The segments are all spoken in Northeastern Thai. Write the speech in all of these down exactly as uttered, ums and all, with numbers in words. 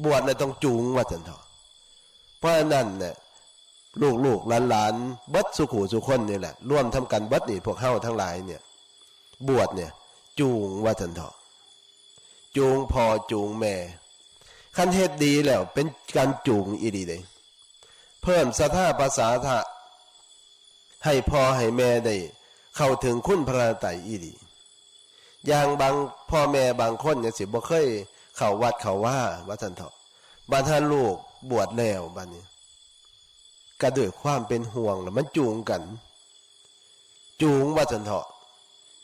บวชแล้วต้องจูงว่าซั่นเถาะ เพราะฉะนั้นเนี่ย ลูกๆ หลานๆ เบิดสู่ผู้สู่คนนี่แหละ รวมทั้งกันเบิดนี่ พวกเฮาทั้งหลายเนี่ย บวชเนี่ย จูงว่าซั่นเถาะ จูงพ่อจูงแม่ คันเฮ็ดดีแล้วเป็นการจูงอีหลีเด้ เพิ่มศรัทธาประสาทะ ให้พ่อให้แม่ได้เข้าถึงคุณพระรัตนตรัยอีหลี อย่างบางพ่อแม่บางคนจั่งซี้ บ่เคยเข้าวัดเข้าวา ว่าซั่นเถาะ บัดหาลูกบวชแล้วบัดนี้ ก็ด้วยความเป็นห่วงแล้วมันจูงกัน จูงว่าซั่นเถาะ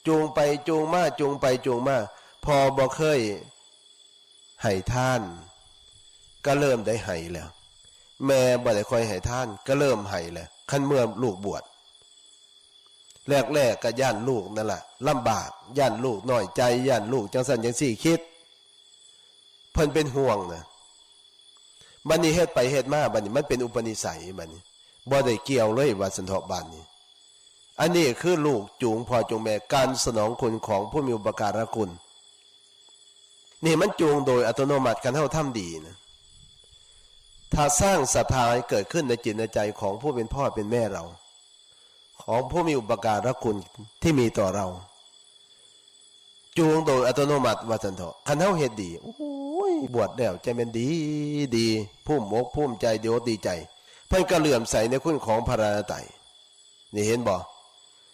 จูงไปจูงมา จูงไปจูงมา พ่อบ่เคยให้ทาน ก็เริ่มได้ให้แล้ว แม่บ่ได้ค่อยให้ทาน ก็เริ่มให้แล้ว คันเมื่อลูกบวช แรกๆ ก็ย้านลูกนั่นล่ะลำบาก ย้านลูกน้อยใจ ย้านลูกจั่งซั้นจั่งซี้ คิด เพิ่นเป็นห่วงนะ บัดนี้เฮ็ดไปเฮ็ดมา บัดนี้มันเป็นอุปนิสัย บัดนี้บ่ได้เกี่ยวเลย ว่าซั่นเถาะ บัดนี้ อันนี้คือลูกจูงพ่อจูงแม่ การสนองคุณของผู้มีอุปการะคุณ นี่มันจูงโดยอัตโนมัติ คันเฮาทำดีนะ ถ้าสร้างศรัทธาให้เกิดขึ้นในจิตในใจของผู้เป็นพ่อเป็นแม่เรา ของผู้มีอุปการะคุณที่มีต่อเรา จูงโดยอัตโนมัติ ว่าซั่นเถาะ คันเฮาเฮ็ดดี โอ้ย บวชแล้วจะแม่นดี ดี ภูมิอกภูมิใจ ดีอกดีใจ เพิ่นก็เหลื่อมใสในคุณของพระรัตนตรัย นี่เห็นบ่